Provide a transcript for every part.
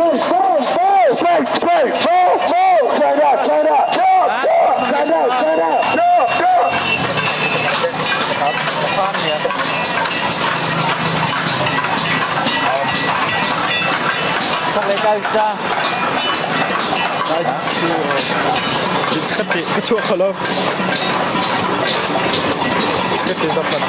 3, 4, 5, 6, 7, 8, 9, 10, 10, 10, 10, Ka chuak kho lo. Chikkhat te zap hmanh.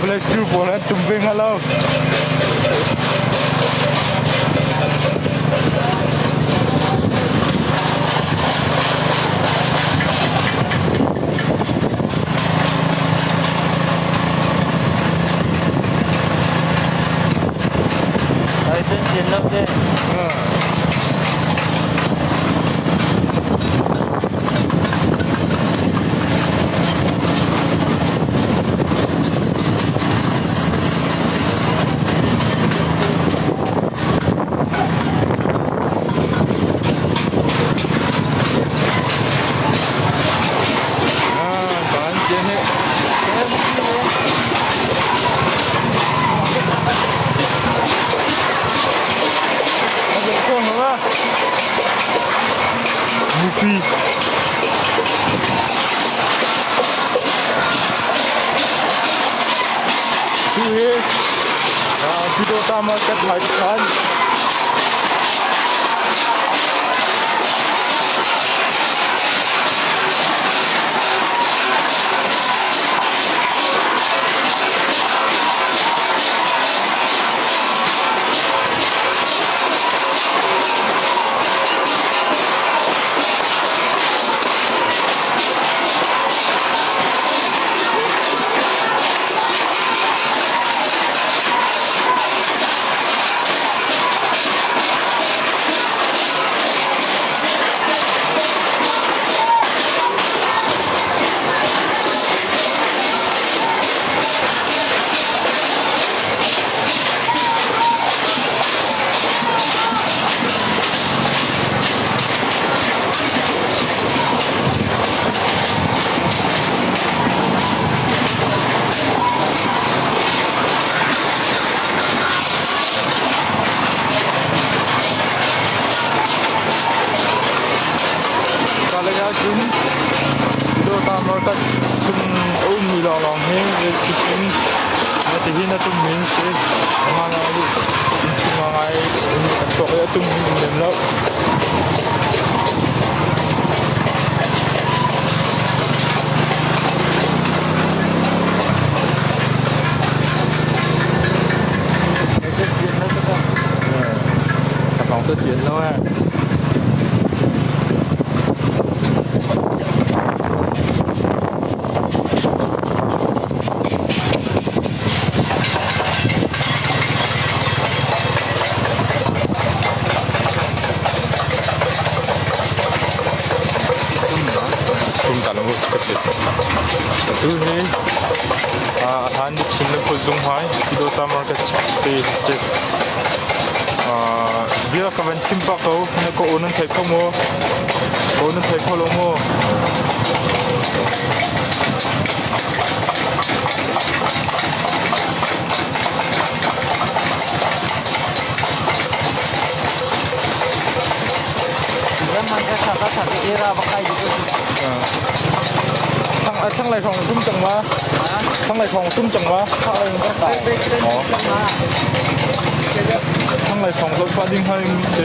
Village 2 pawl an tum ve hnga lo. Ai cun cin lo te. Kan cin hi. Mupi. Tu hi Pyidawta market lai khan Kalay ahcun Pyidawta market chung a ummi lawnglawng hi zeitluk in tihin a tummi an si. Innchung ngai in an tuak i a tum hin um lem lo. Takong ta tian lo eh. Tu hi a hlan dik chin le phul zung hai Pyidawta market te si. Bia ka van chim pah ko. Na ka aw nan thei kho maw? Aw nan thei kho lo maw? Thang lai thong tum cang ma? Thang lai thong tum cang ma? Thang lai thong lo pa ding hai se.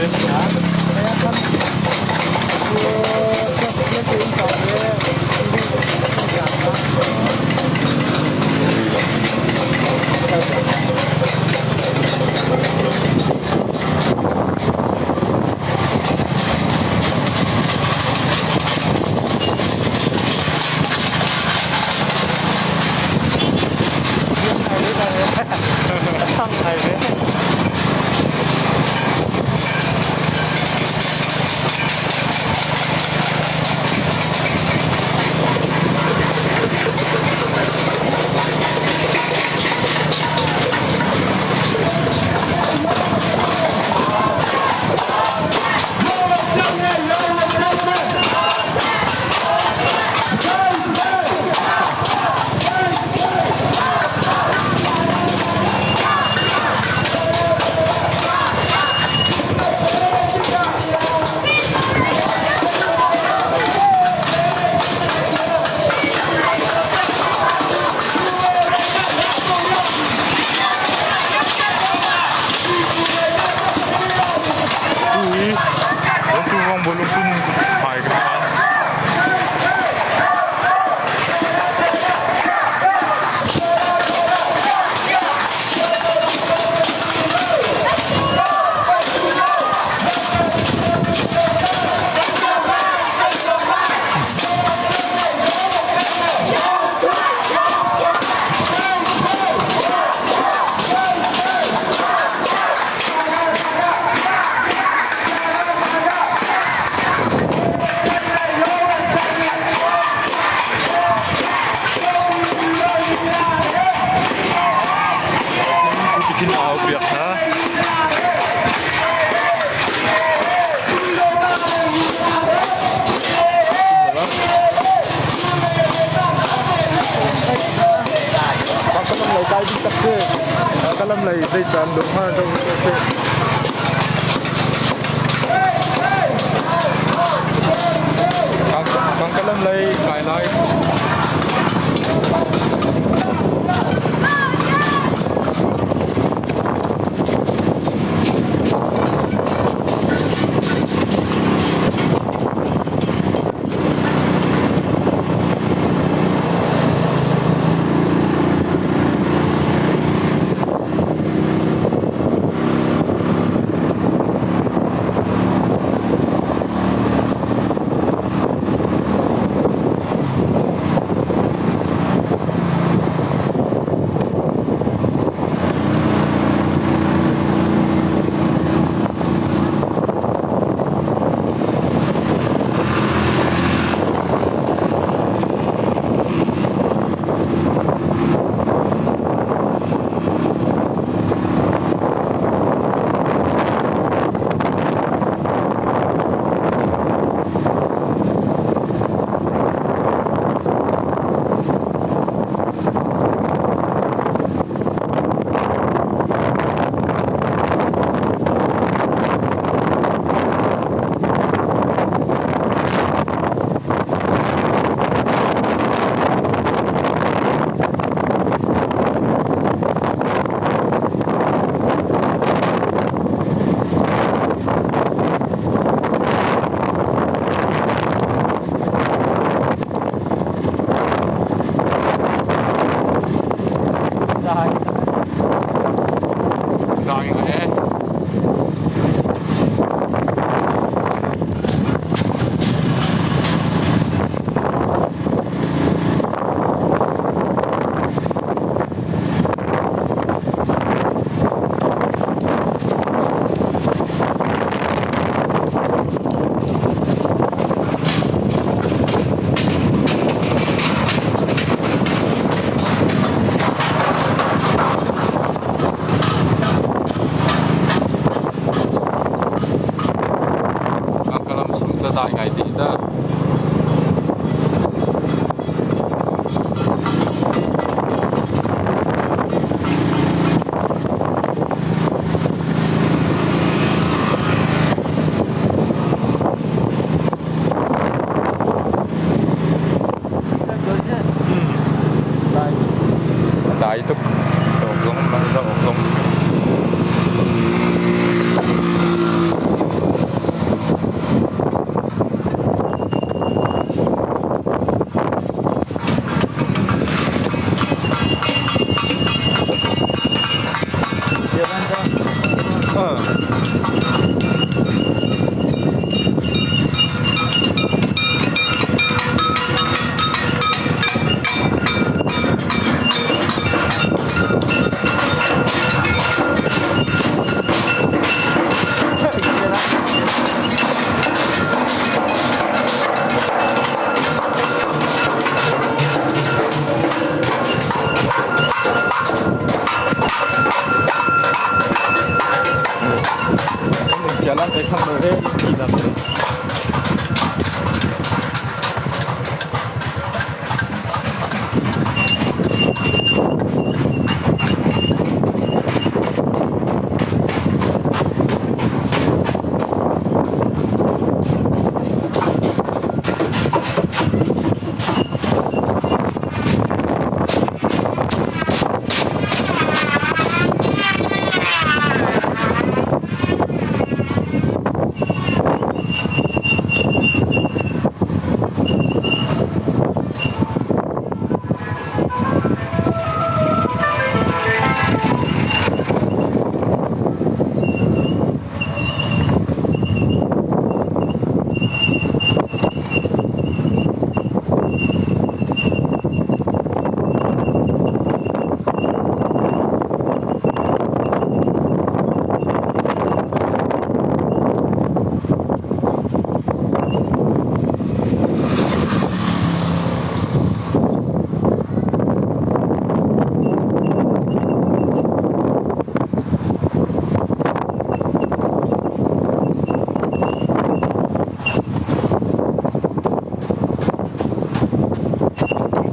Tu i tu vong bolung tum hmai kan phan. Khin au piak hna. Kalam lei kai ding tak si. Kalam lei zei tan dong ha dong si. Kang kalam lei kai lai. Dai tuk. Zong mang zong zong. Jalan te kham he ti lam te.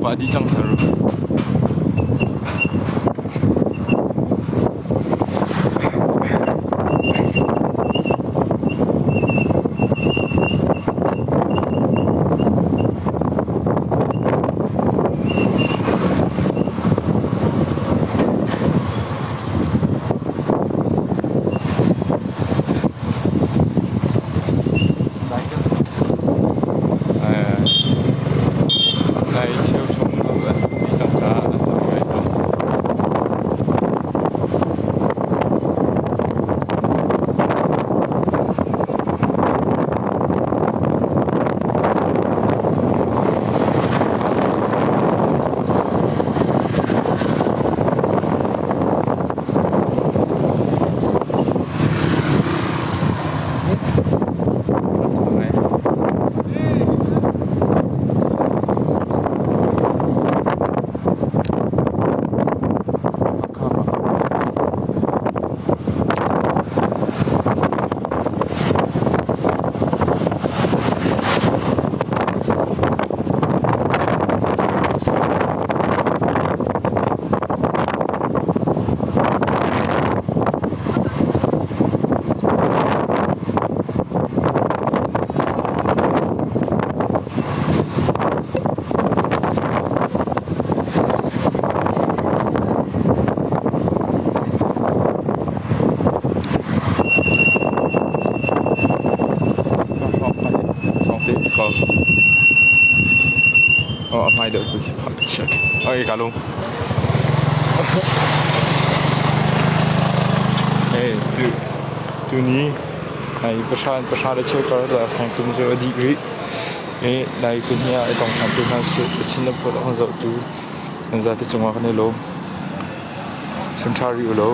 Pah dih cang hna ru. Nai cheu chung an ti cang caah an rak ngai cang. Oh, a hmai deuh tu khi check. Okay, ka lung. Hey, tu tuni nai pahra pahra le cheu kar la thang tum cu a dih rih. E nai kun hi ah i tong than tu hna sih. Chin lam phot ang zoh tu nan zate cungah kan i lawm. Chun tha rih u law.